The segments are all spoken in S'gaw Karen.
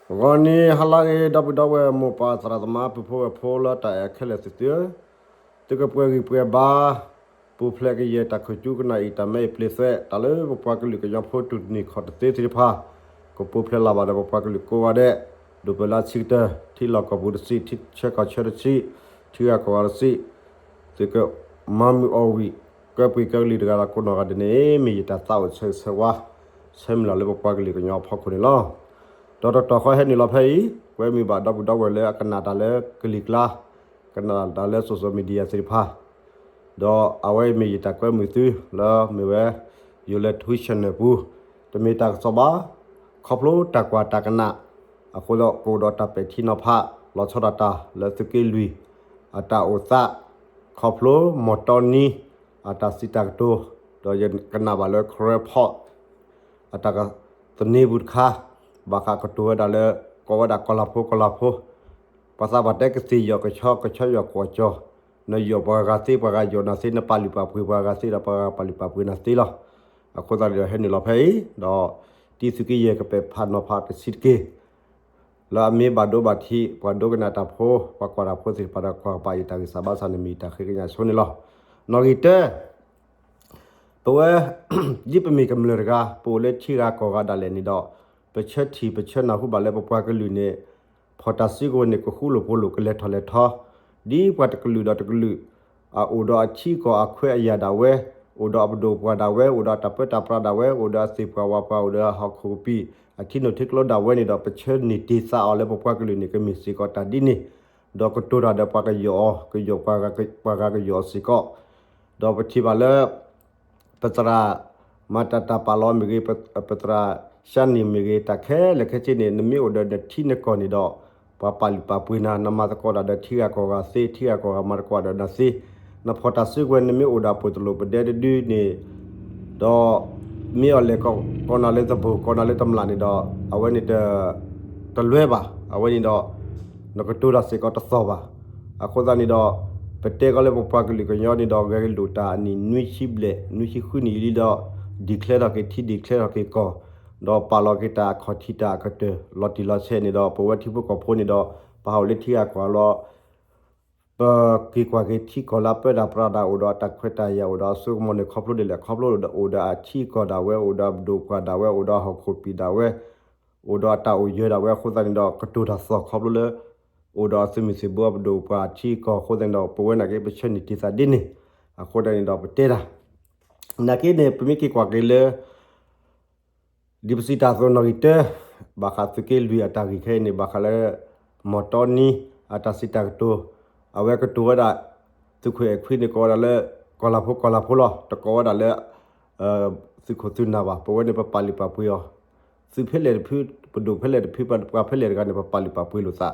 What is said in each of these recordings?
ဂီၤနံၤဟါလၢအဂ့ၤ ဒီပုၢ်ဒီဝဲၢ် မိၢ်ပၢ်သရၣ်သမါ ပုၢ်ဖိဝဲၢ်ဖိလၢတၢ်အဲၣ်ခဲလၢာ်သ့ၣ်သုဧၢ, သုကပှဲၤဂံၢ်ပှဲၤဘါ, ပူၤဖျဲးကယဲၢ်တၢ်ခိၣ်ကၠူကနၣ်အံၤ တၢ်မ့ၢ်အံၤပျ့ၤသွဲး တၢ်လၢပပှၤကလုာ်ကညီဖိတူၢ်တနံၤခီၣ်တသ့သ့ၣ်တဖၣ် ကပူၤဖျဲးလၢ်ဘၣ်ဒီးပပှၤကလုာ်ကိးဂၤဒဲး, ဒိၣ်ပၢၢ်လၢအဆံးကတၢၢ် ထံလီၢ်ကီၢ်ပူၤတဆံး ထံဆၢကီၢ်ဆၢတဆံး ထံဂၤကီၢ်ဂၤတဆံး သုကမၤမုာ်အီၣ်ဝံၣ် ကၢပှ့ၤကၢကလံၤတဂၤဒီးကိးနီၢ်ဂၤဒဲးန့ၣ် မ့ၢ်ယတၢ်သးအိၣ်ဆၢဂ့ၤဆၢဝါ ဆၢမုၢ်လၢ်လၢပပှၤကလုာ်ကညီအဖီခိၣ်န့ၣ်လီၤ. ဒီးတတီၤဃီဟဲနုာ်လီၤဖဲအံၤ ကွဲမုာ်ဘၣ်ဒီပုၢ်ဒီဝဲၢ်လၢအကနၣ်တၢ်လၢကလံၤကျါ, ကနၣ်တၢ်လၢ social media သ့ၣ်တဖၣ်, ဒီးအဝဲအံၤမ့ၢ်ယတၢ်ကွဲမုာ်သုလၢမ့ၢ်ဝဲ ယိၤလၢ Twitter channel ပူၤ, တမ့ၢ်တၢ်ကစီၣ်ဘၣ်, ခီဖျိတၢ်ကွၢ်တၢ်ကနၣ်, အဃိဒီးကအိၣ်ဒီးတၢ်ပဲာ်ထံနီၤဖး လီၤဆီဒၣ်တၢ်လၢသုးက့လွံၢ် အတၢ်အိၣ်သး, ခီဖျိမီၢ်တီနံ အတၢ်စံးတၢ်ကတိၤ, ဒီးယကနၣ်ဘၣ်လၢ Karen Pop အတၢ်ကသန့ၤပူၤတခါ, ဘၣ်ဃးကတိၤဝဲဒၣ်လၢ ကိးဝဲဒၣ်ကီၢ်လၤဖိကီၢ်လၤဖိ, ပှၤသးပှၢ်တဲကသ့ၣ်ယီၢ်ကဆီကဆီယီၢ်ကွီၢ်ကၠီ, နယီၢ်ပှၤဂၤသ့ ပှၤဂၤယီၢ်နၤသ့ နပာ်လုၢ်ပာ်ပှ့ၤပှၤဂၤသ့ဒီးပှၤဂၤပာ်လုၢ်ပာ်ပှ့ၤနၤသ့လီၤ. အဃိသတးန့ၣ်ဒီးဟဲနုာ်လီၤဖဲအံၤ, ဒီးတံသုးက့ယဲၢ်ကပဲာ်ဖးနီၤဖးတဆံးတက့ၢ် လၢအမ့ၢ်ဘၣ်ဒိဘၣ်ထံး ပှၤဒိကနၣ်တၢ်ဖိ ပှၤကွၢ်တၢ်ဖိသ့ၣ်တဖၣ်ဒီး ကွၢ်ကပာ်ယတၢ်ဂံၢ်စၢ်ဘါစၢ်န့ၣ် မ့ၢ်ယတၢ်ဃ့ကညးဆိန့ၣ်လီၤ. နီၣ်ဂံၢ်တၢ ပဝဲ ဒ်ပမ့ၢ်ကမျၢၢ်တဂၤ ပအိၣ်လၢထံဂၤကီၢ်ဂၤဒၣ်လဲာ်န့ၣ်ဒီး ပဆၢထံၣ်ပဆၢနၢ်ဟူဘၣ်လၢပပှၤကလုာ်န့ၣ် ဖီၣ်တၢ်စုကဝဲၤန့ၣ် ကဃူလိာ်ဖိးလိာ် ကလဲၤထီၣ်လဲၤထီ, ဒ်ပှၤတကလုာ်ဒီးတကလုာ် အအိၣ်ဒီးအထံအကီၢ်အခွဲးအယာ်ဒၣ်ဝဲ, အိၣ်ဒီးအပဒိၣ်ပှၢ်ဒၣ်ဝဲ, အိၣ်ဒီးအတၢ်ပၢတၢ်ပြးဒၣ်ဝဲ, အိၣ်ဒီးအသ့ၣ်ပှၢ်ဝၣ်ပှၢ်, အိၣ်ဒီးအဟီၣ်ခိၣ်ကပံာ် အထံနိၣ်ထံကျိဒၣ်ဝဲန့ၣ်ဒီး ပဆၢန့ၢ်တ့ၢ်သးအီၤလၢပပှၤကလုာ်န့ၣ် ကမ့ၢ်စ့ၢ်ကီးတၢ်ဒ်န့ၣ်, ဒီးကတိၤတၢ်ဒီးပှၤကယီၢ်အီၤ, ကယီၢ်ပှၤဂၤကယီၢ်အီၤစ့ၢ်ကီး, ဒီးပထံၣ်ဘၣ်လၢ ပသရၣ် မၤတၢ်တၢ်ပာ်လီၤမ့ၢ်ဂ့ၤ, ပသရၣ် ရှါနံၣ် မ့ၢ်ဂ့ၤ, တၢ်ခဲလၢာ်ခဲဆ့န့ၣ် နမ့ၢ်အိၣ်ဒီးနထံနကီၢ်န့ၣ်ဒီး ပှၤပာ်လုၢ်ပာ်ပှ့ၤနၤ, နမၤသကိးတၢ်ဒီးထံဂၤကီၢ်ဂၤသ့, ထံဂၤကီၢ်ဂၤမၤသကိးဒီးနၤသ့, နဖီၣ်တၢ်စုကဝဲၤ နမ့ၢ်အိၣ်ဒီးပိၢ်တလိၣ်ပဒဲတဒုန့ၣ် ဒီး မ့ၢ်အီၤလဲၤကိးနၤလၢသဘိၣ် ကိးနၤလၢတမျၢ်န့ၣ်ဒီး အဝဲန့ၣ် တလွဲဘၣ်. အဝဲန့ၣ်ဒီး နကတိၤတၢ်စ့ၢ်ကီးတသီၣ်ဘၣ်. အဃိသတးန့ၣ်ဒီး ပတဲကီးလၢပပှၤကလုာ်ကညီန့ၣ်ဒီး ဂဲၤလိာ်တၢ်အနံၣ်နွံဆံဘျဲၣ် နွံဆံဃုနံၣ်လံဒီး declareထီၣ်က့ၤထံ declareထီၣ်က့ၤကီၢ်, ဒီးပာ်လီၤက့ၤတၢ်အခီၣ်ထံးတၢ်အကတၢၢ် လီၤတံၢ်လီၤဆဲးန့ၣ်ဒီး ပဝဲထံဖိကီၢ်ဖိန့ၣ်ဒီး ပဟးအိၣ်လၢထံဂၤကီၢ်ဂၤလီၤ ပက့ၤကွၢ်က့ၤထံကီၢ်လၢအပၢတၢ်ပြးတၢ် အိၣ်ဒီးအတၢ်ခွဲးတၢ်ယာ် အိၣ်ဒီးအစိကမီၤန့ၣ် ခီဖျိဒ်လဲၣ်, ခီဖျိအိၣ်ဒီးအထံအကီၢ်ဒၣ်ဝဲ, အိၣ်ဒီးအပဒိၣ်ပှၢ်ဒၣ်ဝဲ, အိၣ်ဒီးအဟီၣ်ခိၣ်ပံာ်ဒၣ်ဝဲ, အိၣ်ဒီးအတၢ်အိၣ်ယၢၤဒၣ်ဝဲအဃိသတးန့ၣ်ဒီး ကတိၤတၢ်သီၣ်ခီဖျိလၢ အိၣ်ဒီးအသုးမုၢ်သံၣ်ဘိအပဒိၣ်ပှၢ်ထံကီၢ်အဃိသတးန့ၣ်ဒီး ပဝဲနာ်က့ပဆၢန့ၢ်တ့ၢ်သးဒ်န့ၣ်, အဃိသတးန့ၣ်ဒီးပတဲတၢ် နာ်က့န့ၣ် ပမ့ၢ်က့ၤကွၢ်က့ၤလၢ ဒ်ပစံးတၢ်အသိးနီၣ်ဂံၢ်တၢ ဘၣ်ဃးသုးက့လွံၢ်အတၢ်ဂ့ၢ်ခဲအံၤန့ၣ် ဘၣ်ဃးလၢ မီၢ်တီနံ အတၢ်စံးတၢ်ကတိၤ, အဝဲကတိၤဝဲဒၣ် သုးခိၣ်အဲၣ်ခွံန့ၣ် ကိးဝဲဒၣ်လၢ ကီၢ်လၤဖိ ကီၢ်လၤဖိလီၤ. တကိးဝဲဒၣ်လၢ သုးခိၣ်သုးနၢ်ဘၣ်. ပဝဲန့ၣ် ပပာ်လုၢ်ပာ်ပှ့ၤအီၤ, သုးဖဲလဲၣ်တဖု, ပဒိၣ်ဖဲလဲၣ်တဖု, ပှၤဖဲလဲၣ်တဂၤန့ၣ် ပပာ်လုၢ်ပာ်ပှ့ၤလိာ်သး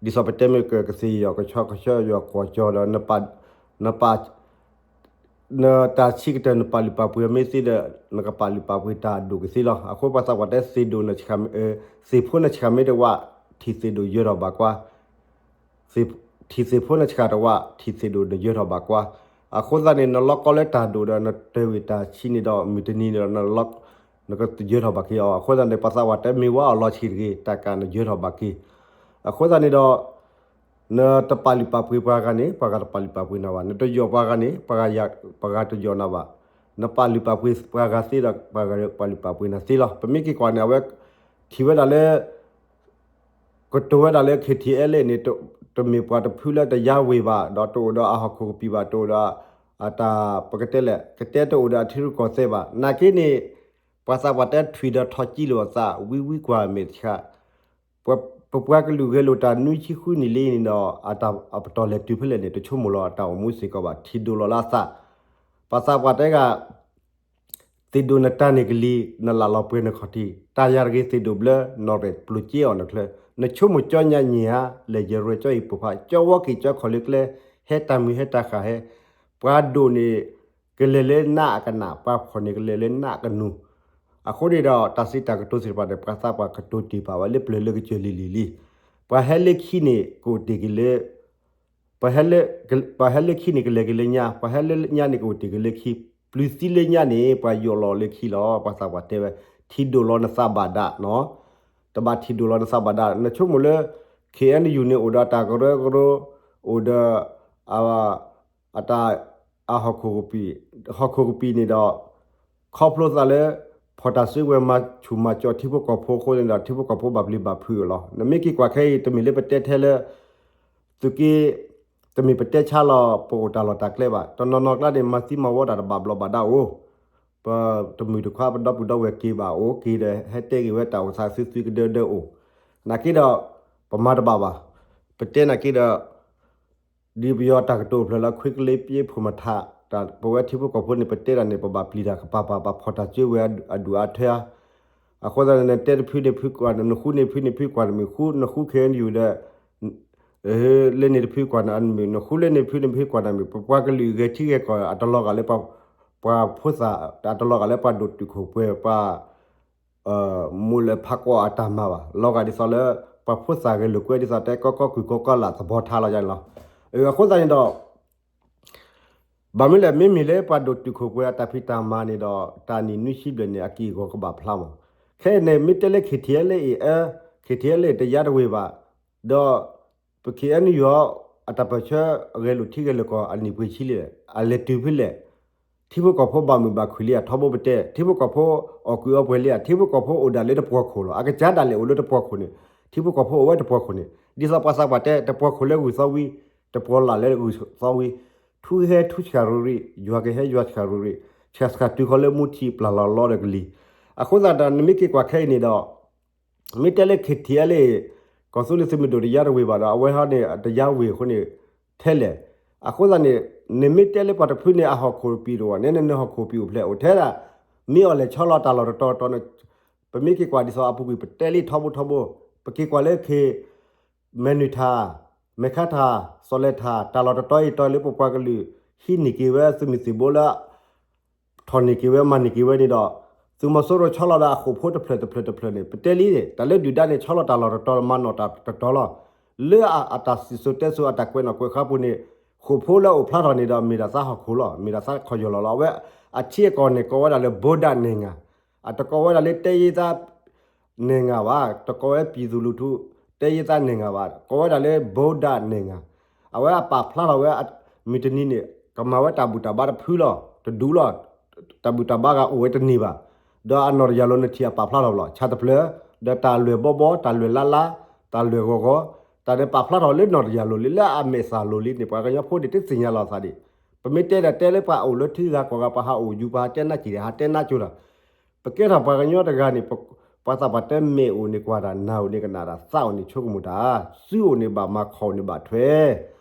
ဒ်သိးပတဲမ့ၢ်ကကသ့ၣ်ယီၢ်ကဆီ ကဆီယီၢ်ကွီၢ်ကၠီဒီး နပာ် နပာ် နတၢ်ဆံးကတၢၢ် နပာ်လုၢ်ပာ်ပှ့ၤမ့ၢ်သ့ဒီး နကပာ်လုၢ်ပာ်ပှ့ၤတၢ်အဒိၣ်ကသ့လီၤ. အဃိပှၤသးပှၢ်တဲသ့ၣ်ဒိၣ်နဆှၢ သ့ၣ်ဖိနဆှၢမ့ၢ်တဝး ထံၣ်သ့ၣ်ဒိၣ်ယၢၤထီၣ်ဘၣ်ကွၢ် ထံၣ်သ့ၣ်ဖိနဆှၢတဝး ထံၣ်သ့ၣ်ဒိၣ်နယၢၤထီၣ်ဘၣ်ကွၢ်. အဃိသတးန့ၣ် နလီၤကီလၢတၢ်ဒိၣ်ဒီး နတၢ်ဝံၣ်တၢ်ဆံးန့ၣ်ဒီး မုၢ်တနံၤန့ၣ်ဒီး နကယၢၤထီၣ်ဘၣ်က့ၤအီၤ. အဃိသတးန့ၣ် ပှၤသးပှၢ်တဲမ့ၢ်ဝဲအီၤလီၤဆံးတဂ့ၤ တၢ်ကးနယၢၤထီၣ်ဘၣ်က့ၤ. အဃိသတးန့ၣ်ဒီး နတပာ်လုၢ်ပာ်ပှ့ၤပှၤဂၤန့ၣ် ပှၤဂၤတပာ်လုၢ်ပာ်ပှ့ၤနၤဘၣ်. နတယီၢ်ပှၤဂၤန့ၣ် ပှၤဂၤတယီၢ်နၤဘၣ်. နပာ်လုၢ်ပာ်ပှ့ၤပှၤဂၤသ့ဒီး ပှၤဂၤပာ်လုၢ်ပာ်ပှ့ၤနၤသ့လီၤ. ပမ့ၢ်က့ၤကွၢ်န့ၣ် အဝဲထံၣ်ဝဲဒၣ်လၢ ကတိၤဝဲဒၣ်လၢ KTLA န့ၣ် တမ့ၢ်ပှၤတဖုလၢတယါဝ့ၤဘၣ်, ဒီးတအိၣ်ဒီးအဟီၣ်ခိၣ်ကပံာ်ဘၣ်, တအိၣ်ဒီးအတၢ်ပကတဲလဲၣ် ကတဲတအိၣ်ဒီးအထံရူၢ်ကီၢ်သဲးဘၣ်. နာ်က့န့ၣ် ပှၤသးပှၢ်တဲထွံၣ်ဒီးထီၣ်ကံလိာ်အသး ဝံဝံကွၢ်မဲာ်ဆှး ပပှၤကလုာ်ဂဲၤလိာ်တၢ်နွံဆံဃုနံၣ်လံန့ၣ်ဒီး အတၢ်ပတီၢ်လဲၤတုၤဖဲလဲၣ်န့ၣ် တဆိကမိၣ်လီၤအတၢ်အိၣ်မူစ့ၢ်ကီးဘၣ်. ထံၣ်ဒိၣ်လီၤလၢအသး ပှၤသးပှၢ်တဲဂၤ သ့ၣ်ဒိၣ်နတၢ်န့ၢ်ကလံၤ နလၢ်လီၤပှဲၤနခီၣ်ထံး တၢ်ယၤတဂ့ၤသ့ၣ်ဒိၣ်ဘျၢ နီၣ်ရဲၣ်ပျိၤက့အီၤနချၢ နဆိကမိၣ်ကၠီညါညံၤဧါ လဲၤယရဲၣ်ကၠီအံၤပိၢ်ဖး ကၠီဝီက့ၤကၠီခီၣ်လၢကျဲ ဟဲတၢ်မုာ်ဟဲတၢ်ဃၢ်ဟဲ ပှၤဒိၣ်န့ၣ် ကလဲၤလၢနးအကနၣ် ပှၤဖှီၣ်န့ၣ်ကလဲၤလၢနးအကနူၤ အဃိန့ၣ်ဒီး တၢ်စံးတၢ်ကတိၤသ့ၣ်တဖၣ်န့ၣ် ပှၤသးပှၢ်ကတိၤတ့ၢ်ပာ်ဝဲလၢပျၢၤလၢကစၢၢ်လံၤလံၤလံ. ပှၤဟဲလၢခံန့ၣ် ကအိၣ်တ့ၢ်က့ၤလၢ ပှၤဟဲလၢခံန့ၣ် ကလဲၤက့ၤလၢညါ, ပှၤဟဲလၢညါန့ၣ် ကအိၣ်တ့ၢ်က့ၤလၢခံ, ပျုၤသံလၢညါန့ၣ် ပှၤယိးလီၤလၢခံလီၤ. ပှၤသးပှၢ်တဲဝဲ ထံဒိၣ်လီၤနသးဘၣ်ဒၣ်နီၤ. တဘၣ်ထံၣ်ဒိၣ်လီၤနသးဘၣ်ဒၣ် နဆိကမိၣ်လၢ ခ့ၣ်အဲၣ်ယူၣ်န့ၣ် အိၣ်ဒီးတၢ်ကရၢကရိ အိၣ်ဒီး အ အတၢ် အဟီၣ်ခိၣ်ကပံာ် ဟီၣ်ခိၣ်ကပံာ်န့ၣ်ဒီး ခီဖျိသးလၢ ဖီၣ်တၢ်စုဝဲၤမၤဆူၣ်မၤကၠီၣ်ထံဖိကီၢ်ဖိအဃိန့ၣ်ဒီး ထံဖိကီၢ်ဖိဘၣ်ပျံၤဘၣ်ဖုးအီၤလီၤ. နမ့ၢ်က့ၤကွၢ်ခဲအံၤ တမ့ၢ်လၢပတဲထဲလၢ သုးက့ တမ့ၢ်ပတဲဆါလီၤ ပအိၣ်တၢ်လီၢ်တၢ်ကျဲဘၣ်. တနီၤနီၤကျါန့ၣ် မၤသံမၤဝီတၢ်တဘၣ်ဘျီးဘၣ်ဒါအိၣ်, ပတမုၢ်တခွါပဒီပုၢ်ဒီဝဲၢ်က့ၤဘၣ်အိၣ်က့ၤဒီး ဟဲတဲဂ့ၤဝဲတၢ်အိၣ်သးသုသုကဒၢဒၢအိၣ်, နာ်က့ဒီး ပမၤတဘၣ်ဘၣ်. ပတဲနာ်က့ဒီး ဒ်ပယီၤတၢ်ကတိၤဖျၢၣ်လၢ ခွ့ကလ့ပျ့ဖိမထး, ပဝဲထံဖိကီၢ်ဖိန့ၣ် ပတဲတၢ်န့ၣ် ပဘၣ်ပျံၤတၢ်ကပၤပၤ ပှၤဖီၣ်တၢ်စုဝဲၤအဒူၣ်အါထွဲဧါ. အဃိသတးန့ၣ် နတဲတဖုန့ၣ်ဖုကွၢ် နဃုန့ၣ်ဖုန့ၣ်ဖုကွၢ် နမ့ၢ်ဃု နဃု ခ့ၣ်အဲၣ်ယူၣ်ဒီး လၢန့ၣ်တဖုကွၢ်နမ့ၢ် နဃုလၢန့ၣ်ဖုန့ၣ်ဖုကွၢ်နမ့ၢ် ပပှၤကလုာ်ဂဲၤထံဂဲၤကီၢ်အတလီၤဂာ်လၢ ပှၤဖိသၣ် အတလီၤဂာ်လၢပှၤဒိၣ်တုာ်ခိၣ်ပှဲၤ ပှၤ မိၢ်လဲၤဖးကွၢ်အတၢ်မၤဘၣ် လီၤဂာ်ဒ်သိးလၢ ပှၤဖိသၣ်ဂဲၤလိာ်ကွဲဒ်သိးတဲကီကီကုၢ်ကီကီလာ်သဘီထါလီၤယါန့ၣ်လီၤ. အဃိသတးန့ၣ်ဒီး ဘၣ်မနုၤလဲၣ် မ့မ့ၢ်လၢပှၤဒိၣ်တုာ်ခိၣ်ပှဲၤအတၢ်ဖံးတၢ်မၤန့ၣ်ဒီး တၢ်နံၣ်နွံဆံဘျဲၣ်န့ၣ် အက့ၢ်အဂီၤကဘၣ်ဖျါမး. ခဲအံၤန့ၣ် မ့ၢ်တဲလၢ ခ့ၣ်ထံးအဲလ့ၣ်အံၤ အၢ ခ့ၣ်ထံးအဲလ့ၣ်တယါတဝ့ၤဘၣ်, ဒီး ပခ့ၣ်အဲၣ်ယူၣ် အတၢ်ပၢၢ်ဆၢဂဲၤလိာ်ထံဂဲၤလိာ်ကီၢ်အနံၣ်ပှဲၤဆံလံ, အလဲၤတုၤဖဲလဲၣ်, ထံဖိကီၢ်ဖိဘၣ်မုာ်ဘၣ်ခုၣ်လံဧါ ထီဘိပတဲ, ထံဖိကီၢ်ဖိအီၣ်ကုးအီပှဲၤလံဧါ, ထံဖိကီၢ်ဖိအိၣ်ဒၣ်လၢတပှီၤခိၣ်လီၤ. အကစၢ်ဒၣ်လဲာ်အိၣ်လၢတပှီၤခိၣ်န့ၣ်, ထံဖိကီၢ်ဖိအိၣ်ဝဲတပှီၤခိၣ်န့ၣ်, ဒ်သိးပှၤသးပှၢ်တဲ တပှီၤခိၣ်လၢဂုၢ်သီဝံၤ, တပှီၤလၢ်လၢဂုၢ်သီဝံၤ, ထူဟဲထူဆှၣ်ရူၤရံၣ်, ယွၤကဟဲယွၤဆှၣ်ရူၤရံၣ်, ဆှၣ်ဆှၣ်တုၤဃီၤလၢမူထံပျၢ်လီၤလီဒီးကလံၤ. အဃိသတးဒီး နမ့ၢ်က့ၤကွၢ်ခဲအံၤန့ၣ်ဒီး မ့ၢ်တဲလၢ ခ့ၣ်ထံးအဲလ့ၣ် ကီၢ်သူလ့ၤသုးမုၢ်ဒိၣ်တယါတဝ့ၤဘၣ်ဒီး အဝဲဟီန့ၣ်တယါဝ့ၤအဃိန့ၣ် ထဲလဲၣ်. အဃိသတးန့ၣ် နမ့ၢ်တဲလၢပှၤတဖုန့ၣ် အဟီၣ်ခိၣ်ပံာ်တအိၣ်ဘၣ်န့ၣ် နဟီၣ်ခိၣ်ပံာ်အိၣ်ဖျဲၣ်အိၣ်ထဲဒၣ် မ့ၢ်အီၤလဲၤဆီလီၤတၢ်လီၢ်တတီၤတီၤန့ၣ်, ပမ့ၢ်က့ၤကွၢ်ဒ်သိးအပူၤကွံာ် ပတဲလံထီဘိထီဘိ, ပက့ၤကွၢ်လၢ ခ့ၣ် မဲၢ်နုာ်ထၣ်, မဲၢ်ခါထၣ်, စီၤလဲၤထၣ်, တၢ်လီၢ်တတီၤအံၤတီၤလၢပပှၤကလုာ် ဟံးန့ၢ်က့ၤဝဲသုးမုၢ်သံၣ်ဘိလၢ ထီၣ်န့ၢ်က့ၤဝဲမၤန့ၢ်က့ၤဝဲန့ၣ်ဒီး သုးမီၤစိရိၤဆီလီၤဒီးအဃိာ်ဖိတဖျၢၣ်တဖျၢၣ်တဖျၢၣ်န့ၣ် ပတဲလံန့ၣ် တၢ်လၢဒုၣ်ဒါန့ၣ် ဆီလီၤတၢ်လီၢ်တတီၤမၤနီၣ်တၢ်တတီၤလီၤ. လၢအတၢ်စံၣ်စိၤတဲစိၤအတၢ်ကွဲးနီၣ်ကွဲးဃါပူၤန့ၣ် ဃိာ်ဖိလၢအအိၣ်ဖျါထီၣ်န့ၣ်ဒီး မ့ၢ်ဒၣ်သးဟီၣ်ခိၣ်လီၤ, မ့ၢ်ဒၣ်သးခီၣ်ယီၢ်လီၤလီၤ. အဝဲအထံအကီၢ်န့ၣ် ကိးဝဲဒၣ်လၢ ဗုဒ္ဓနိုင်ငံ, အတကိးဝဲဒၣ်လၢ တိုင်းရင်းသား နိုင်ငံ ဘၣ်, တကိးဝဲ ပြည်သူလူထု တိုင်းရင်းသား နိုင်ငံ ဘၣ်, ကိးဝဲဒၣ်လၢ ဗုဒ္ဓနိုင်ငံ. အဝဲအပာ်ဖျါထီၣ်ဝဲ မုၢ်တနံၤန့ၣ် ကမၤဝဲတၢ်ဘူၣ်တၢ်ဘါတဖုလီၤ, တဒူလီၤ, တၢ်ဘူၣ်တၢ်ဘါဂၤအိၣ်ဝဲတန့ၢ်ဘၣ်. ဒီးအနီၢ်တယၢ်လိၤနထံၣ်အပာ်ဖျါထီၣ်လီၤ, ဆၣ်တဖျၢၣ်, ဒီးတၢ်လွဲၢ်ဘီဘီ, တၢ်လွဲၢ်လါလါ, တၢ်လွဲၢ်ဂီၤဂီၤ, တၢ်န့ၣ်ပာ်ဖျါထီၣ်လၢနီၢ်တယၢ်လိၤလံ လၢအမဲာ်သၣ်လိၤလံန့ၣ် ပှၤကညီဖိန့ၣ် တသ့ၣ်ညါလီၤသးဒံး. ပမ့ၢ်တဲဒီးတဲလၢပှၤအိၣ်လၢထံဂၤကီၢ်ဂၤ ပှၤဟးအိၣ်ယူၤ ပှၤဟးတဲနါက့ၤဒီး ဟးတဲနါကၠိတၢ် ပကဲထီၣ်ပှၤကညီတဂၤန့ၣ် ပှၤသးပှၢ်တဲမဲာ်အိၣ်န့ၣ်ကွၢ်တၢ်, နၢ်အိၣ်န့ၣ်ကနၣ်တၢ်, သးအိၣ်န့ၣ်ဆိကမိၣ်တၢ်, စုအိၣ်န့ၣ်ဘၣ်မၤ ခီၣ်အိၣ်န့ၣ်ဘၣ်ထွဲ.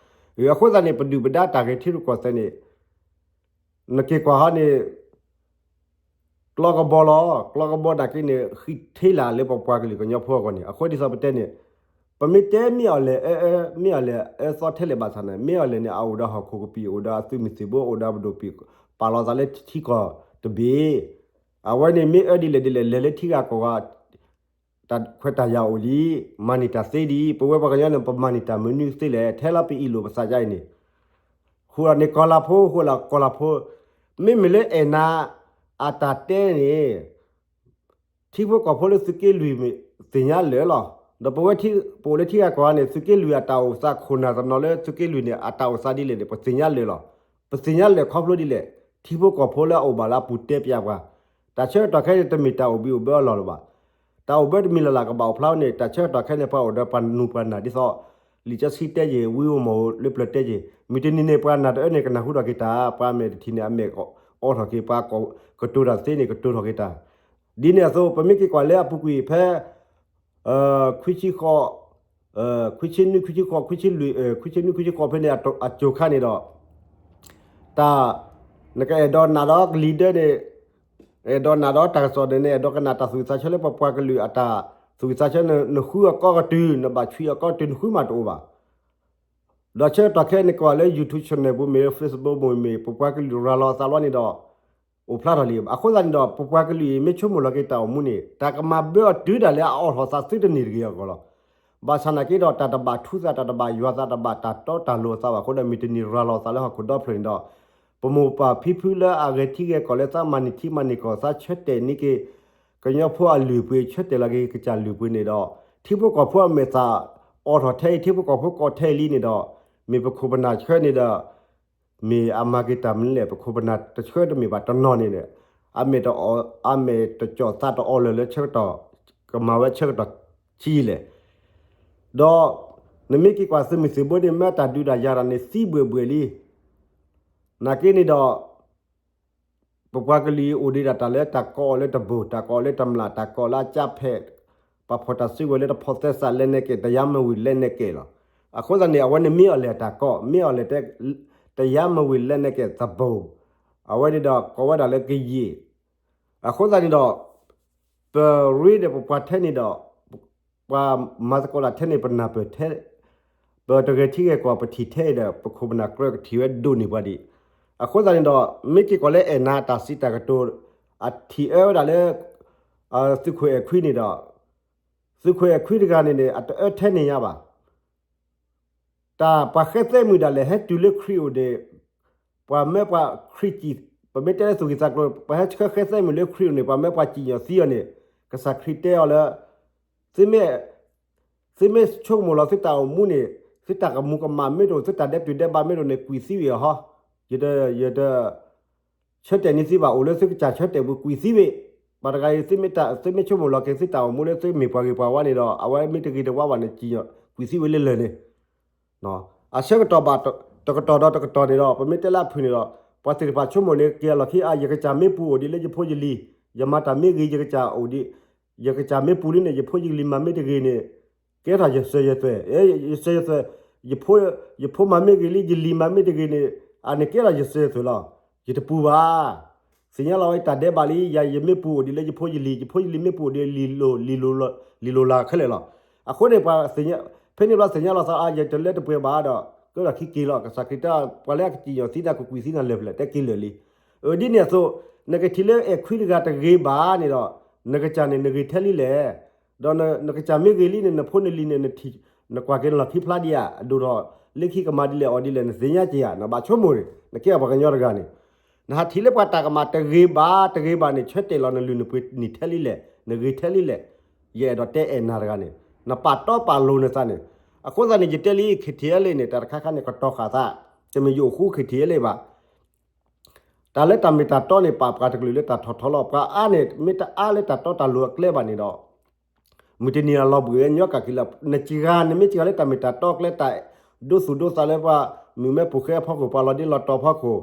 အဃိသတးန့ၣ် ပဒုၣ်ပဒါတၢ်ဂဲၤထံရူၢ်ကီၢ်သဲးန့ၣ် နက့ၤကွၢ်ဟီန့ၣ် ကျီကဘီလီၤ, ကျီကဘီနာ်က့န့ၣ် ဃံးထ့လၢ်လၢပပှၤကလုာ်ကညီဖိအဂီၢ်န့ၣ်, အဃိဒ်သိးပတဲန့ၣ် ပမ့ၢ်တဲမ့ၢ်အီၤလဲၣ်, အၢ အၢ မ့ၢ်အီၤလဲၣ်အၢသီထဲလဲၣ်ဘၣ်ဆၣ်န့ၣ် မ့ၢ်အီၤလဲၣ်န့ၣ် အအိၣ်ဒီးဟီၣ်ခိၣ်ကပံာ် အိၣ်ဒီးအသုးမုၢ်သံၣ်ဘိ အိၣ်ဒီးပဒိၣ်ပံာ် ပာ်လီၤသးလၢထံကီၢ်တဘ့ၣ်. အဝဲန့ၣ်မ့ၢ်အၢဒ်လဲၣ်ဒ်လဲၣ် လဲၤလၢထံဂၤကီၢ်ဂၤ တၢ်ခွဲးတၢ်ယာ်အိၣ်လံ, မၤန့ၢ်တၢ်သ့လံ, ပဝဲပှၤကညီန့ၣ် ပမၤန့ၢ်တၢ်မနုၤသ့လဲၣ်, ထဲလီၤပအံၣ်လိာ်ပသးဒ်အံၤန့ၣ်, ဃိလီၤန့ၣ်ကီၤလၤဖိ, ဃိလီၤကီၤလၤဖိ, မ့မ့ၢ်လၢအဲၣ်နၤအတၢ်တဲန့ၣ် ထံဖိကီၢ်ဖိလၢသုးက့လွံၢ်သ့ၣ်ညါလၢာ်လီၤ. ဒီးပဝဲပအိၣ်လၢထံဂၤကီၢ်ဂၤန့ၣ် သုးက့လွံၢ်အတၢ်အိၣ်သးခိၣ်နၢ်တနီၤလၢ သုးက့လွံၢ်န့ၣ် အတၢ်အိၣ်သးဒ်လဲၣ်န့ၣ် ပသ့ၣ်ညါလၢာ်လီၤ. ပသ့ၣ်ညါလၢာ်ခီဖျိဒ်လဲၣ်, ထံဖိကီၢ်ဖိလၢအအိၣ်ဘၣ်လၢအပူၤတဲပျးပှၤ, တၢ်ဆၢကတီၢ်ခဲအံၤန့ၣ် တမ့ၢ်တၢ်အိၣ်ဘံၣ်အိၣ်ဘၢအလီၢ်လၢၤဘၣ်. တၢ်အိၣ်ဘၢတမံၤလၢ်လၢ်ကဘၣ်အိၣ်ဖျါန့ၣ် တၢ်ဆၢကတီၢ်ခဲအံၤန့ၣ် ပှၤအိၣ်ဒီးပှၤနူၤပှၤနၢ်ဒ်သိး လံာ်စီဆှံတဲက့ၤ ဝံဧိၤမီၢ်ဧိၤလၢပျၢၤတဲက့ၤ, မုၢ်တနံၤန့ၣ် ပှၤနၢ်တအၢန့ၣ် ကနၢ်ဟူထီၣ်က့ၤတၢ်, ပှၤအမဲာ်တထံၣ်န့ၣ် အမဲာ်အိးထီၣ်က့ၤ, ပှၤကတိၤတၢ်သ့န့ၣ် ကတိၤထီၣ်က့ၤတၢ်. ဒ်န့ၣ်အသိး ပမ့ၢ်က့ၤကွၢ်လၢအပူၤကွံာ်ဖဲ ခွံဆံဃိး, ခွံဆံနွံ ခွံဆံဃိး, ခွံဆံလွံၢ်, ခွံဆံနွံ ခွံဆံဃိးဖဲန့ၣ်အစိၤခါန့ၣ်ဒီး တၢ် နကအဲၣ်ဒိးနၢ်ဒီးကလံၤဒၢန့ၣ်, အဲၣ်ဒိးနၢ်ဒီးတၢ်ကစီၣ်န့ၣ် နအဲၣ်ဒိးကနၣ်တၢ်သူၣ်ဝံၣ်သးဆၢလၢပပှၤကလုာ်အတၢ်သူၣ်ဝံၣ်သးဆၢန့ၣ် နဃုအကီကတုၤ နဘၣ်ဆွံအကီကတုၤ နဃုမးတအိၣ်ဘၣ်. ဒီးဆၢကတီၢ်ခဲအံၤန့ၣ် ကွၢ်လၢ YouTube channel ပူၤမ့ၢ် Facebook ပူၤမ့ၢ် ပပှၤကလုာ်ရၤလီၤအသးလီၤန့ၣ်ဒီး အိၣ်ဖျါထီၣ်လံ. အဃိသတးန့ၣ်ဒီး ပပှၤကလုာ်အံၤ မ့ၢ်ဆိကမိၣ်လီၤက့ၤတၢ်အိၣ်မူန့ၣ် တၢ်ကမၤဘၢအီၤတုၤဒၣ်လၢအအိးထီၣ်သးသုတန့ၢ်တဂ့ၤအဂီၢ်လီၤ. ဘၣ်ဆၣ်နာ်က့ဒီး တၢ်တဘၣ်ထူသး တၢ်တဘၣ်ယွၤသး တၢ်တဘၣ်တၢ်တီတၢ်လိၤအသးဘၣ်အဃိဒီး မုၢ်တနံၤရၤလီၤသးလၢဟီၣ်ခိၣ်ဒီဖျၢၣ်န့ၣ်ဒီး ပမိၢ်ပၢ်ဖံဖုလၢအဂဲၤထံဂဲၤကီၢ်လၢသးမၤန့ၢ်ထံမၤန့ၢ်ကီၢ် သးဆၢတဲာ်န့ၢ်က့ၤ ကညီဖိအလုၢ်အပှ့ၤ ဆၢတဲာ်လီၤက့ၤကစၢ်လုၢ်အပှ့ၤန့ၣ်ဒီး ထံဖိကီၢ်ဖိအမဲာ်သၣ်အိးထီၣ်ထဲအံၤ ထံဖိကီၢ်ဖိကိးထဲအံၤလံန့ၣ်ဒီး မ့ၢ်ပခိၣ်ပနၢ်ဆှၢန့ၣ်ဒီး မ့ၢ်အမၤက့ၤတၢ်မနုၤလဲၣ်. ပခိၣ်ပနၢ်တဆှၢတမ့ၢ်ဘၣ်တနီၤန့ၣ်ဒီး အမဲာ်တအီၣ် အမဲာ်တကၠီၣ်သးတအီၣ်လၢၤလၢဆၢကတီၢ် ကမၤဝဲဆၢကတီၢ်ဆံးလဲၣ်. ဒီးနမ့ၢ်က့ၤကွၢ်သုးမုၢ်သံၣ်ဘိန့ၣ် မ့ၢ်တၢ်ဒုးတၢ်ယၤတၢ်န့ၣ် သံဘှဲၣ်ဘှဲၣ်လံ. နာ်က့န့ၣ်ဒီး ပပှၤကလုာ်အံၤအိၣ်ဒံးဒၣ်တၢ်လၢတၢ်ကိးအီၤလၢတဘိၣ်, တၢ်ကိးအီၤလၢတမျၢ်, တၢ်ကိးလၢအကၠါဖဲး, ပှၤဖီၣ်တၢ်စုကဝဲၤလၢတဖိးသဲစး လက်နက်ကိုင်, တရားမဝင်လက်နက်ကိုင်လီၤ. အဃိသတးန့ၣ် အဝဲန့ၣ်မ့ၢ်အီၤလဲၣ်တၢ်ကိး, မ့ၢ်အီၤလဲၣ် တရားမဝင်လက်နက်ကိုင်သဘိၣ်, အဝဲန့ၣ်ဒီးကိးဝဲဒၣ်လၢကယံာ် အဃိသတးန့ၣ်ဒီး ပရ့ဒီးပပှၤထဲန့ၣ်ဒီး ပှၤမၤသကိးတၢ်ထဲန့ၣ် ပနၢ်ပၢၢ်ထဲ, ပတဂဲၤထံဂဲၤကီၢ် ပထံၣ်ထဲအံၤဒီး ပခိၣ်ပနၢ်ကြၢးကထံၣ်ဝဲဒိၣ်န့ၢ်ပှၤဒံး. အဃိသတးန့ၣ်ဒီး မ့ၢ်က့ၤကွၢ်လၢအဲၣ်နၤတၢ်စံးတၢ်ကတိၤ အထံၣ်အၢဝဲဒၣ်လၢ သုးခိၣ်အဲၣ်ခွံန့ၣ်ဒီး သုးခိၣ်အဲၣ်ခွံတဂၤန့ၣ်န့ၣ် အတအၢထဲန့ၣ်ညါဘၣ် တၢ်ပှၤဃဲသဲမုၢ်ဒၣ်လဲာ် ဟဲတုၤလၢခရံာ်အိၣ်န့ၣ် ပှၤမၢပှၤခရံာ်စံၣ်, ပမ့ၢ်တဲလၢသူၣ်ကံၢ်သးကျိၤ ပှၤဟဲဆှၢဃဲသဲမုၢ်လၢခရံာ်အိၣ်န့ၣ် ပှၤမၢပှၤစံၣ်ညီၣ်သံအီၤန့ၣ် ကစၢ်ခရံာ်တဲအီၤလၢ သုမ့ၢ်, သုမ့ၢ်ဆိကမိၣ်လီၤသုတၢ်အိၣ်မူန့ၣ် သုတၢ်ကမူၤကမၣ်မ့ၢ်တအိၣ် သုတၢ်ဒဲးပတုာ်ဒဲးဘးမ့ၢ်တအိၣ်န့ၣ် ကွံာ်သံဝံၤအီၤဟီ, ယတ, ယတ ဆၢတဲာ်န့ၢ်သုဘၣ် အိၣ်လၢသုကစၢ်ဆၢတဲာ်ပူၤ ကွံာ်သံဝံၤ, ပှၤတဂၤအံၤ သုမ့ၢ်ဆိကမိၣ်လီၤက့ၤသုတၢ်အိၣ်မူလၢသုမ့ၢ်ပှၤဂ့ၤပှၤဝါန့ၣ်ဒီး အဝဲမ့ၢ်တဂ့ၤတဝါဘၣ်န့ၣ် စံၣ်ညီၣ်ကွံာ်သံဝံၤလၢလၢၢ်န့ၣ် အဆၢကတီၢ်ဘၣ်တကတီၢ်ဒီးတကတီၢ်န့ၣ်ဒီး ပမ့ၢ်တဲလၢအဖုၣ်န့ၣ်ဒီး ပှၤသ့ၣ်တဖၣ်ဆိကမိၣ်န့ၣ် က့ၤအလီၢ်ခံ အါ ယကစၢ်မ့ၢ်ပူၤအိၣ်ဒံးလၢယဖိယလံၤ, ယမၤတၢ်မ့ၢ်ဂ့ၤ ယကစၢ်အိၣ်ဒံး, ယကစၢ်မ့ၢ်ပူၤလံန့ၣ် ယဖိယလံၤမၤမ့ၢ်တဂ့ၤန့ၣ် ကဲထီၣ်ယစၢၤယသွဲၣ်, ယစၢၤယသွဲၣ်, ယဖိ, ယဖိမၤမ့ၢ်ဂ့ၤလံ ယလံၤမၤမ့ၢ်တဂ့ၤန့ၣ် အန့ၣ်ကဲထီၣ်ယစၢၤယသွဲၣ်လီၤ. ယတပူၤဘၣ် သ့ၣ်ညါလီၤဝဲတၢ်ဒဲးဘးလံ, ယၤ ယမ့ၢ်ပူၤအိၣ်ဒံးလၢယဖိယလံၤ, ယဖိယလံၤမ့ၢ်ပူၤအိၣ်ဒံး လံၤလိၤလၢ်ခဲလၢာ်လီၤ. အဃိန့ၣ် ပှၤသ့ၣ်ညါ, ဖဲန့ၣ်ဘျီသ့ၣ်ညါလီၤသး အါ ယတလၢတပှဲၤဘၣ်ဒီး ကဲထီၣ်ခံက့ၤလီၤ. ကစၢ်ခရံာ်တဲ ပှၤလၢအကစံၣ်ညီၣ်သံတၢ် ကကွံာ်သံနၤလၢာ်ဖဲလဲၣ် တဲက့ၤလၢာ်လံ. အၢ ဒ်န့ၣ်အသိး နကထံၣ်လၢအဲၣ်ခွံတဂၤတဂ့ၤဘၣ်န့ၣ်ဒီး နကစၢ်န့ၣ် နဂ့ၤထဲလံလဲၣ်. ဒီးနကစၢ်မ့ၢ်ဂ့ၤလံန့ၣ် နဖိနလံၤန့ၣ် နထံၣ်, နကွၢ်က့ၤလီၢ်ခံဖျါဒံးဧါ, အဒိၣ်ထီၣ်လၢခံကမၤဒ်လဲၣ်အီၤဒ်လဲၣ် နသ့ၣ်ညါက့ၤဧါ, နဘၣ်ဆိကမိၣ်န့ၣ် နကဲပှၤကညီတဂၤန့ၣ် နဟးထံၣ်လၢပှၤတၢ်ကမၣ်တဂ့ၤဘၣ် တဂ့ၤဘၣ်န့ၣ် ဆၢတဲာ်လီၤနလုၢ်နပှ့ၤနံၣ်ထဲလံလဲၣ်, နဂ့ၤထဲလံလဲၣ်. ယအဲၣ်ဒိးတဲအဲၣ်နၤတဂၤန့ၣ် နပာ်တီပာ်လိၤနသးန့ၣ်. အဃိသတးန့ၣ် ယတဲလံ ခ့ၣ်ထံးအလ့ၣ်န့ၣ် တၢ်တခါခါန့ၣ် ကတီၤဃာ်သး, တမ့ၢ်ယအိၣ်ဃူခ့ၣ်ထံးအလ့ၣ်ဘၣ်. တၢ်လၢတၢ်မ့ၢ်တၢ်တီန့ၣ် ပာ်ပှၤတကလုာ်လၢတၢ်ထီၣ်ထီလီၤ. ပှၤအါန့ၣ် မ့ၢ်တအါလၢတၢ်တီတၢ်လိၤအကျဲဘၣ်န့ၣ်ဒီး မုၢ်တနံၤအလီၤဘှံးဝဲညီကးက့ၤလီၤ. နစှၤ နမ့ၢ်စှၤလၢတၢ်မ့ၢ်တၢ်တီအကျဲ တၢ်ဒိသူၣ်ဒိသးလၢပှၤမုၢ်မဲဖိဃဲအဖီခိၣ် ပှၤလီၤဒ့လီၤတီၤအဖီခိၣ်,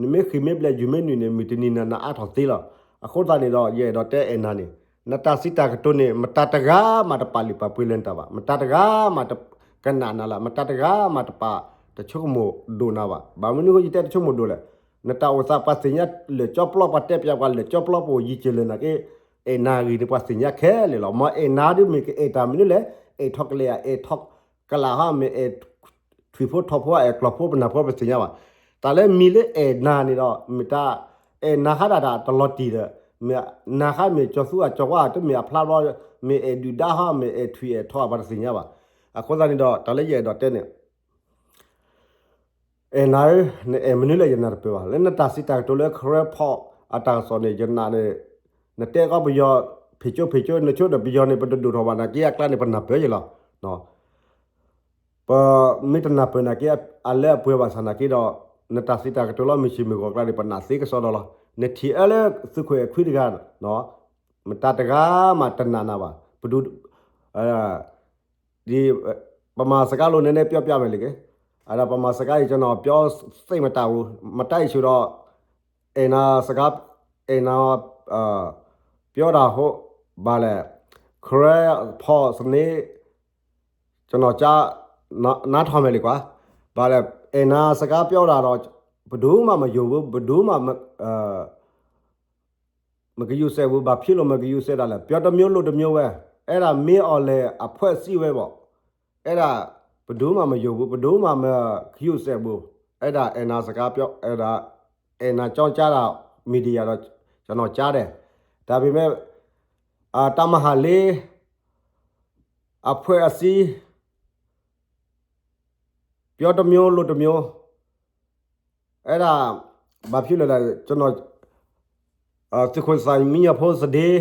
နမ့ၢ်ဃံၢ်မ့ၢ်ဘျဲး ယုၢ်မ့ၢ်နုာ်န့ၣ် မုၢ်တနံၤနၤနအါထီၣ်သ့လီၤ. အဃိသတးန့ၣ်ဒီး ယအဲၣ်ဒိးတဲအဲၣ်နၤန့ၣ် နတၢ်စံးတၢ်ကတိၤန့ၣ် မတၤတဂၤမးတပာ်လုၢ်ပာ်ပှ့ၤလၢနတၢ်ဘၣ်, မတၤတဂၤမးတကနၣ်နၤလၢၤ, မတၤတဂၤမးတပာ်တဆိကမိၣ်ဒိၣ်နၤဘၣ်. ဘၣ်မနုၤဃိယတဲတဆိကမိၣ်ဒိၣ်လဲၣ်, နတၢ်အိၣ်သးပှၤသ့ၣ်ညါလၢာ်ကၠီပျီ ပှၤတဲပျးပှၤလၢာ်ကၠီပျီ ပအိၣ်ယံၤစၢၤလၢာ်နာ်က့ အဲၣ်နၤအဂ့ၢ်န့ၣ် ပှၤသ့ၣ်ညါခဲလၢာ်လီၤ. မ်အဲၣ်နၤဒ်မ့ၢ်ကအဲၣ်တၢ်မနုၤလဲၣ်, အဲၣ်ထီၣ်ကလဲာ်ဧါ, အဲၣ်ထီၣ်ကလးဟီ, မ့ၢ်အဲၣ်ထွံၣ်ဖိထိးဖိ အဲၣ်ကျီၢ်ဖိပနၢ်ဖိ ပသ့ၣ်ညါဘၣ်. တၢ်လၢမံၤလၢအဲၣ်နၤန့ၣ်ဒီး မ့ၢ်တၢ်အဲၣ်နၤဃါဒၣ်တၢ်တလီၤတံၢ်ဒီး မ့ၢ်နၤဃါမ့ၢ်ကၠီၤသူအကၠီၤဝါ တမ့ၢ်အဖျါဘျီ, မ့ၢ်အဲၣ်ဒုၣ်ဒါဟီ, မ့ၢ်အဲၣ်ထွံၣ်အဲၣ်ထိး ပှၤတသ့ၣ်ညါဘၣ်. အဃိသတးန့ၣ်ဒီး တၢ်လၢယအဲၣ်ဒိးတဲန့ၣ် အဲၣ်နၤဧၢ, နအဲၣ်မနုၤလဲၣ် ယနၢ်တပၢၢ်ဘၣ်. လၢနတၢ်စံးတၢ်ကတိၤလၢ Karen Paul အတၢ်ကစီၣ်န့ၣ် ယနာ်န့ၣ် နတဲကီးပယီၤ ဖံးကၠိဖံးကၠိ နဆိဒီးပယီၤန့ၣ် ပတဒိၣ်ထီၣ်ဘၣ်နာ်က့ အကျါန့ၣ် ပနၢ်ပၢၢ်ယလီၤ. ပမ့ၢ်တနၢ်ပၢၢ်နာ်က့ အလၢအပှဲၤဘၣ်ဆၣ်နာ်က့ဒီး နတၢ်စံးတၢ်ကတိၤလၢမုၢ်ဆ့ၣ်မုၢ်ဂီၤကျါန့ၣ် ပနာ်သ့ကစီဒီလီၤ. နထံၣ်အၢလၢသုးခိၣ်အဲၣ်ခွံတဂၤ မတၤတဂၤမးတနာ်နၤဘၣ်. ပဒုး ဒီး ပမၤစကားလိၤန့ၣ် ပြောပြမယ်လေက့, အဒီးပမၤစကားအံၤ ကျွန်တော် ပြောသိပ်မတတ်ဘူး, မတတ်အံၤဆိုတော့ အဲၣ်နၤစကား အဲၣ်နၤ ပြောတာဟုတ်ပါလဲ, Karen Paul စနေ ကျွန်တော် နားထောင်မယ်လေကွာ, ဘာလဲ, အဲၣ်နၤစကားပြောတာတော့ ဘယ်သူမှမယုံဘူး, ဘယ်သူမှမ မဂရုစိုက်ဘူး, ဘာဖြစ်လို့မဂရုစိုက်တာလဲ, ပြောတစ်မျိုးလုပ်တစ်မျိုးပဲ, အဲ့ဒါမင်းအောင်လှိုင်အဖွဲ့အစည်းပဲပေါ့, အဲ့ဒါ ဘယ်သူမှမယုံဘူး, ဘယ်သူမှမဂရုစိုက်ဘူး, အဲ့ဒါအဲၣ်နၤစကားပြော, အဲ့ဒါအဲၣ်နၤကြောင်းကြားတာ မီဒီယာတော့ ကျွန်တော်ကြားတယ်, ဒါပေမဲ့ အာ တပ်မဟာလေး အဖွဲ့အစည်း ပြောတစ်မျိုးလုပ်တစ်မျိုး, အဲ့ဒါ ဘာဖြစ်လို့လဲ, ကျွန်တော် အာ သုးခိၣ်သၣ်မံညီၤဖိ သတင်း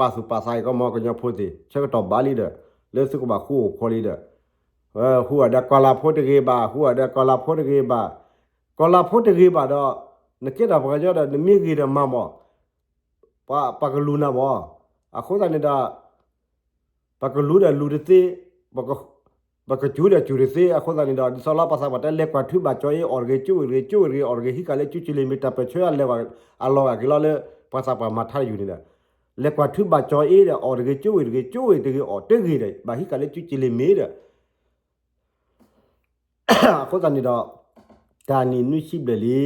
ပာ်သူၣ်ပာ်သးအံၤကီးမ့ၢ် ကညီဖိသ့ၣ် ဆၢကတီၢ်ဘၣ်လံဒီး လၢသုကဘၣ်ဃူအိၣ်ဖိးလံဒီး ဟူးဂဲၤဒီးကီၤလၤဖိတဂ့ၤဘၣ်, ဟူးဂဲၤဒီးကီၤလၤဖိတဂ့ၤဘၣ်, ကီၤလၤဖိတဂ့ၤဘၣ်ဒီး နကဲထီၣ်ပှၤကညီဒီး နမ့ၢ်ဂ့ၤဒီးမၤမၢ် ပှၤကလူၤနၤမၢ်. အဃိသတးန့ၣ်ဒီး ပကလူၤဒီးလူၤတသ့, ပကစူၤဒီးစူၤတသ့. အဃိသတးန့ၣ်ဒီး ဒ်သိးလၢပှၤသးပှၢ်တဲ လဲၤကွၢ်ထုဘၣ်ကၠီၤအ့ အီၣ်တဂ့ၤ ကၠိဝ့ၢ်တဂ့ၤ ကၠိဝ့ၢ်တဂ့ၤ အီၣ်တဂ့ၤ ဟံးဃာ်လၢကၠူကၠံလ့ၤမ့ၢ် တၢ်ပၢၢ်ဆၢအလဲၤအလီၤဂာ်က့ၤလီၤလၢ ပှၤသးပှၢ်မၤထါတယုၢ်န့ၣ်ဒီး လဲၤကွၢ်ထုဘၣ်ကၠီၤအ့ဒီး အီၣ်တဂ့ၤ ကၠိဝ့ၢ်တဂ့ၤ ကၠိဝ့ၢ်တဂ့ၤ အီၣ်တဂ့ၤဒီး ဘၣ်ဟံးဃာ်လၢကၠူကၠံလ့ၤမ့ၢ်ဒီး အဃိသတးန့ၣ်ဒီး တၢ်နံၣ်နွံဆံဘျဲၣ်လံ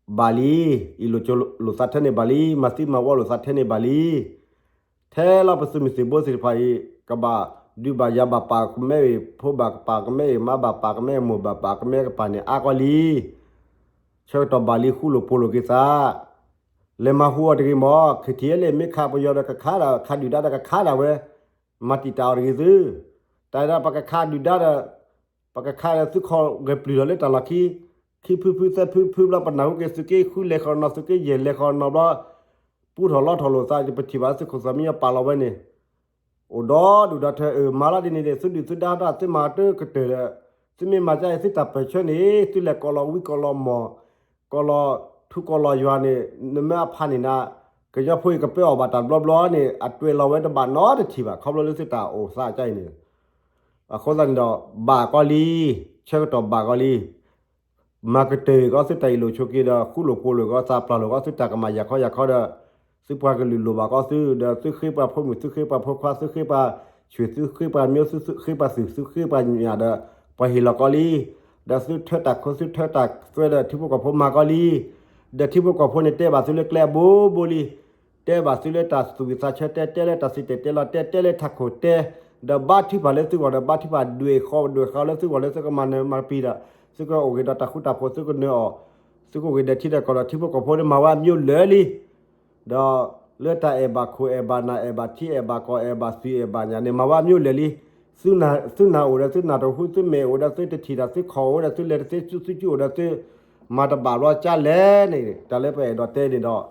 ဘၣ်လံ, အ့ၣ်လိာ်ဆိးလိာ်သးထဲန့ၣ်ဘၣ်လံ, မၤသံမၤဝီလိာ်သးထဲန့ၣ်ဘၣ်လံ. ထဲလီၤပသုးမုၢ်သံၣ်ဘိသ့ၣ်တဖၣ်အံၤ ကဘၣ်ဒုးဘၣ်ယၤဘၣ်ပာ်ကမဲအံၤ ဖိဘၣ်ပာ်ကမဲအံၤ မါဘၣ်ပာ်ကမဲအံၤ မိၢ်ဘၣ်ပာ်ကမဲကပၤန့ၣ် အါကီလံ. ဆၢကတီၢ်ဘၣ်လံ ဃူလိာ်ဖိးလိာ်က့ၤသး လဲၤမၤဟူးအီၤတဂ့ၤမၢ်, ခ့ထံလ့ၣ်မ့ၢ်ခးပယီၤဒီးကခးဒၣ် ခးဒုၣ်ဒါဒီးကခးဒၣ်ဝဲ, မၤတံာ်တာ်အီၤတဂ့ၤသု. တၢ်ဒီးပကခးဒုၣ်ဒါဒီး ပကခးဒီးသုခီၣ်ဂဲၤပျုၢ်ထီၣ်လၢတၢ်လီၢ်ခံ, ခံဖုဖုသၢဖုဖုဘျီ ပနၢ်ဟူက့ၤသုးက့ဃုလဲၤဃီနီၤ သုးက့ယဲၢ်လဲၤဃီနီၤဘျီ ပူထီၣ်လီထီၣ်လိာ်သး ပထံၣ်ဘၣ်သုးခိၣ်သးမံညီပာ်လီၤဝဲန့ၣ် အိၣ်ဒီဒူၣ်ဒီထၢ အၢ မၤလီၤဒ်န့ၣ်န့ၣ် သုဒုၣ်သုဒါတၢ်သုမၤတၢ်ကတၢၢ်ဒီး သုမ့ၢ်မၤကါအံၤ သုတၢ်ပၢၢ်ဆၢန့ၣ် သုလဲၤကိးလီၤဝံကိးလီၤမီၢ် ကိးလီၤထူကိးလီၤယွၤန့ၣ် နမ့ၢ်အဖးန့ၣ်နၤ ကညီဖိအံၤကပၢအီၣ်ဘၣ်တၢ်ဘျီဘျီန့ၣ် အတွဲၢ်လီၤဝဲတဘၣ်နီတထံၣ်ဘၣ် ခီဖျိလၢသုတၢ်အိၣ်သးကါအံၤန့ၣ် အဃိသတးန့ၣ်ဒီး ဘၣ်ကီလံ, ဆၢကတီၢ်ဘၣ်ကီလံ. မၤကတၢၢ်ကီသုတၢ်အ့ၣ်လိာ်ဆိးက့ဒီး ဃူလိာ်ဖိးလိာ်ကီသး ပျၢ်လိာ်ကီသုတၢ်ကမၣ်ယၤခီယၤခီဒီး သုပှၤကလုာ်လိၣ်ဘၣ်ကီသု ဒီးသုဃ့ပှၤဖိမုၣ် သုဃ့ပှၤဖိခွါ သုဃ့ပှၤဆံၣ် သုဃ့ပှၤမျိ သုဃ့ပှၤသုး သုဃ့ပှၤညၣ်ဒီး ပှၤဟ့ၣ်လီၤကီလံ. ဒီးသုထၢတၢ်ခိ သုထၢတၢ်သွဲဒီး ထံဖိကီၢ်ဖိမၤကီလံ. ဒီးထံဖိကီၢ်ဖိန့ၣ် တဲဘၣ်သုလၢကျဲအဘိဘိလံ. တဲဘၣ်သုလၢတၢ်သူၣ်ဝံၣ်သးဆၢတဲ တဲလၢတၢ်စံၣ်တဲၤတဲလီၤတဲ တဲလၢထးခိၣ်တဲ, ဒီးဘါထုကဖၣ်လၢသုဂီၢ်ဒီး ဘါထုကဖၣ်ဒွဲၣ်ဃီဒွဲၣ်ဃီလၢသုဂီၢ်လၢသုကမၤနၢၤမၤပျံၤဒီး သုကအိၣ်ဂ့ၤဒီးတၢ်ဃူတၢ်ဖိး သုကနၢၤအီၤ, သုကအိၣ်ဂ့ၤဒီးထံဒီးကီၢ်ဒီး ထံဖိကီၢ်ဖိန့ၣ် မၤဝဲအမျိုးလဲၣ်လံ. ဒီးလၢတၢ်အဲၣ်ဘၣ်ခိၣ်အဲၣ်ဘၣ်နၢ် အဲၣ်ဘၣ်ထံအဲၣ်ဘၣ်ကီၢ် အဲၣ်ဘၣ်သွံၣ်အဲၣ်ဘၣ်ညၣ်န့ၣ် မၤဝဲအမျိုးလဲၣ်လံ. သုနၢ်အိၣ်ဒီးသုနၢ်တဟူ သုမဲာ်အိၣ်ဒီးသုတထံၣ်တၢ် သုခီၣ်အိၣ်ဒီးသုလဲၤတသ့ သုစုအိၣ်ဒီးသု မၤတဘၣ်ဘျီကၢလဲၣ်န့ၣ် တၢ်လၢပအဲၣ်ဒိးတဲန့ၣ်ဒီး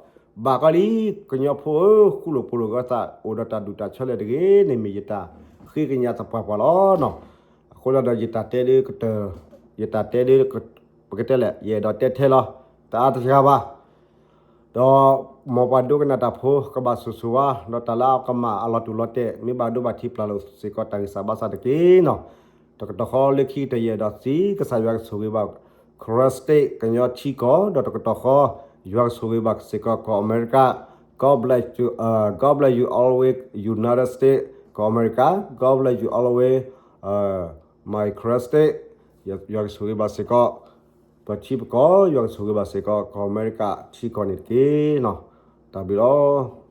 ဘၣ်ကီလံ. ကညီဖိဧၢ ဃူလိာ်ဖိးလိာ်ကီသး အိၣ်ဒီးတၢ်ဒူၣ်တၢ်ဆၢလၢာ်တဂ့ၤန့ၣ် မ့ၢ်ယတၢ်ဃ့ကညးသပှၢ်ပှၢ်လီၤနီၤ. အဃိဒီးယတၢ်တဲဒၣ်ကတၢၢ် ယတၢ်တဲဒၣ် ပကတဲလဲၣ် ယအဲၣ်ဒိးတဲထဲလီၤ တအါတဂၤဘၣ်. ဒီးမ်ပှၤဒိကနၣ်တၢ်ဖိ ကဘၣ်ဆိၣ်ဂ့ၤဆိၣ်ဝါ ဒီးတၢ်လၢအကမၣ်အလီၤတူၢ်လီၤတဲာ် မ့ၢ်ဘၣ်ဒိဘၣ်ထံးပျၢ်လိာ်စ့ၢ်ကီးတၢ်ဂံၢ်စၢ်ဘါစၢ်တက့ၢ်နီၤ. တကတီၢ်ဃီလၢခံကတၢၢ်ယအဲၣ်ဒိးစံး ကစၢ်ယွၤကဆိၣ်ဂ့ၤဘၣ် Karen State ကညီထံကီၢ် ဒီးတကတီၢ်ဃီ ယွၤကဆိၣ်ဂ့ၤဘၣ်စ့ၢ်ကီးကီၢ်အမဲရကၤ God bless you, uh, God bless you always United States ကီၢ်အမဲရကၤ God bless you always, uh, my Karen State ယွၤကဆိၣ်ဂ့ၤဘၣ်စ့ၢ်ကီး ပထံပကီၢ် ယွၤကဆိၣ်ဂ့ၤဘၣ်စ့ၢ်ကီး ကီၢ်အမဲရကၤထံကီၢ်န့ၣ်တက့ၢ်နီၤ. တၢ်ဘျုးလီၤ.